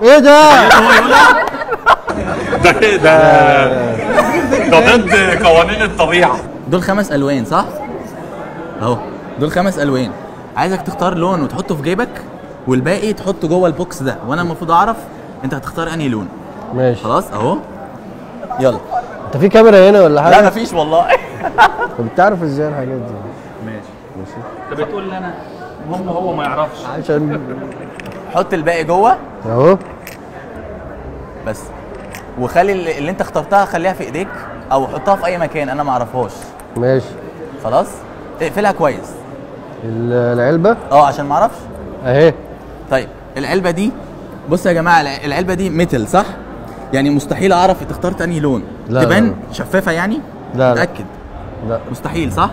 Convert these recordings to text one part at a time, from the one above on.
ايه ده؟ ده ده ضد قوانين الطبيعة. دول 5 الوان صح؟ اهو دول 5 الوان، عايزك تختار لون وتحطه في جيبك والباقي تحطه جوه ال box ده، وانا المفروض اعرف انت هتختار انهي لون. ماشي خلاص اهو. يلا. انت في كاميرا هنا ولا حاجة؟ لا مفيش والله. طب بتعرف ازاي الحاجات دي؟ ماشي ماشي. انت بتقول لي انا، المهم هو ما يعرفش. عشان حط الباقي جوه اهو بس، وخلي اللي انت اخترتها خليها في ايديك او حطها في اي مكان انا ما اعرفهاش. ماشي خلاص اقفلها كويس العلبة، عشان ما اعرفش. اهي. طيب العلبة دي، بصوا يا جماعة العلبة دي metal صح؟ يعني مستحيل اعرف انت اخترت انهي لون. لا تبان لا. شفافة يعني؟ لا متاكد؟ لا مستحيل صح؟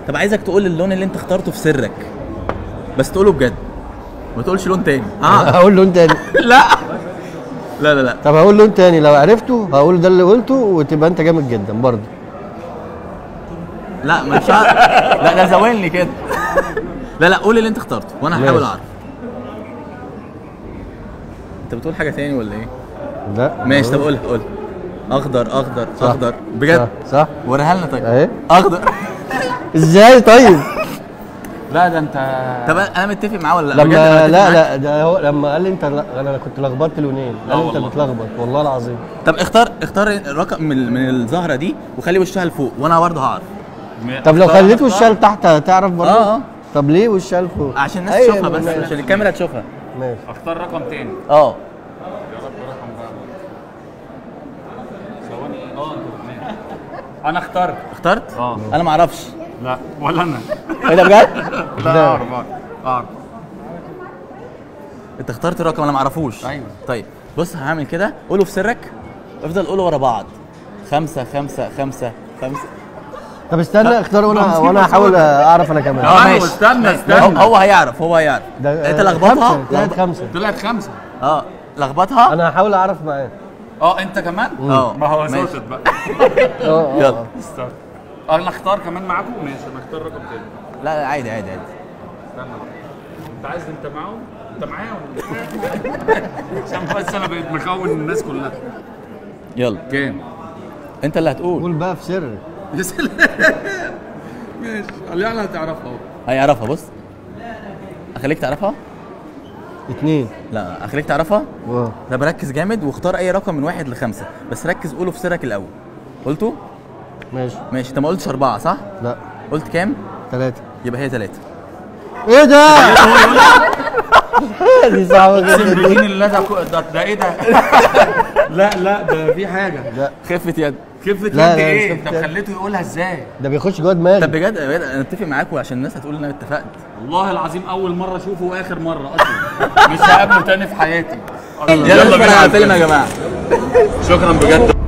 طب عايزك تقول اللون اللي انت اخترته في سرك، بس تقوله بجد، ما تقولش لون تاني. هقول لون تاني. لا لا لا لا. طب هقول لون تاني، لو عرفته هقول ده اللي قلته وتبقى انت جامد جدا برضه. لا مش عارف. لا ده زاولني كده. لا لا قول اللي انت اخترته وانا هحاول اعرف. انت بتقول حاجة تاني ولا ايه؟ لا ماشي. طب قولها قولها. اخضر اخضر صح. اخضر بجد صح, صح. وريها لنا طيب. اهي اخضر. ازاي طيب؟ لا ده انت. طب انا متفق معاه ولا لا؟ لما لا لا ده هو لما قال لي انت، انا كنت لخبطت لونين، قال لي انت بتلخبط والله العظيم. طب اختار رقم من الزهرة دي وخلي وشها لفوق وانا برضه هعرف. طب لو خليت وشها لتحت هتعرف برضه؟ اه. طب ليه وشها لفوق؟ عشان الناس تشوفها بس، عشان الكاميرا تشوفها. ماشي. اختار رقم تاني. اه يا رب رقم بقى. ثواني. انا اخترت. اخترت؟ اه. انا ما اعرفش. لا ولا انا. ايه ده بجد؟ لا اعرف اعرف. انت اخترت رقم انا ما اعرفوش. ايوه. طيب بص هعمل كده، قوله في سرك، افضل قوله ورا بعض. 5 5 5 5. طب استنى اختار وانا هحاول اعرف انا كمان. ماشي. استنى استنى، هو هيعرف، هو هيعرف. انت لخبطها. طلعت 5. طلعت 5. لخبطها. انا هحاول اعرف معاه. انت كمان؟ ما هو صوتت بقى. يلا استنى انا اختار كمان معاكم. ماشي انا اختار رقم تاني. لا لا عادي عادي عادي. استنى بقى، انت عايز انت معاهم؟ انت معاهم؟ عشان بس انا بقيت مخون الناس كلها. يلا كام؟ انت اللي هتقول. قول بقى في سرك. يا سلام. ماشي يعني هتعرفها اهو. هيعرفها. بص اخليك تعرفها. 2. لا اخليك تعرفها. ده بركز جامد واختار اي رقم من 1 ل5، بس ركز قوله في سرك الاول. قلته؟ ماشي ماشي. انت ما قلتش 4 صح؟ لا. قلت كام؟ 3. يبقى هي 3. ايه ده؟ دي صعبة جدا. اقسم بالله ده ايه ده؟ لا لا ده في حاجة. لا خفة يد. خفة يد ايه؟ انت خليته يقولها ازاي؟ ده بيخش جوه دماغي. طب بجد انا اتفق معاكم عشان الناس هتقول ان انا اتفقت. والله العظيم اول مرة اشوفه واخر مرة اصلا. مش هقابله تاني في حياتي. يلا بينا على الفيلم يا جماعة. شكرا بجد.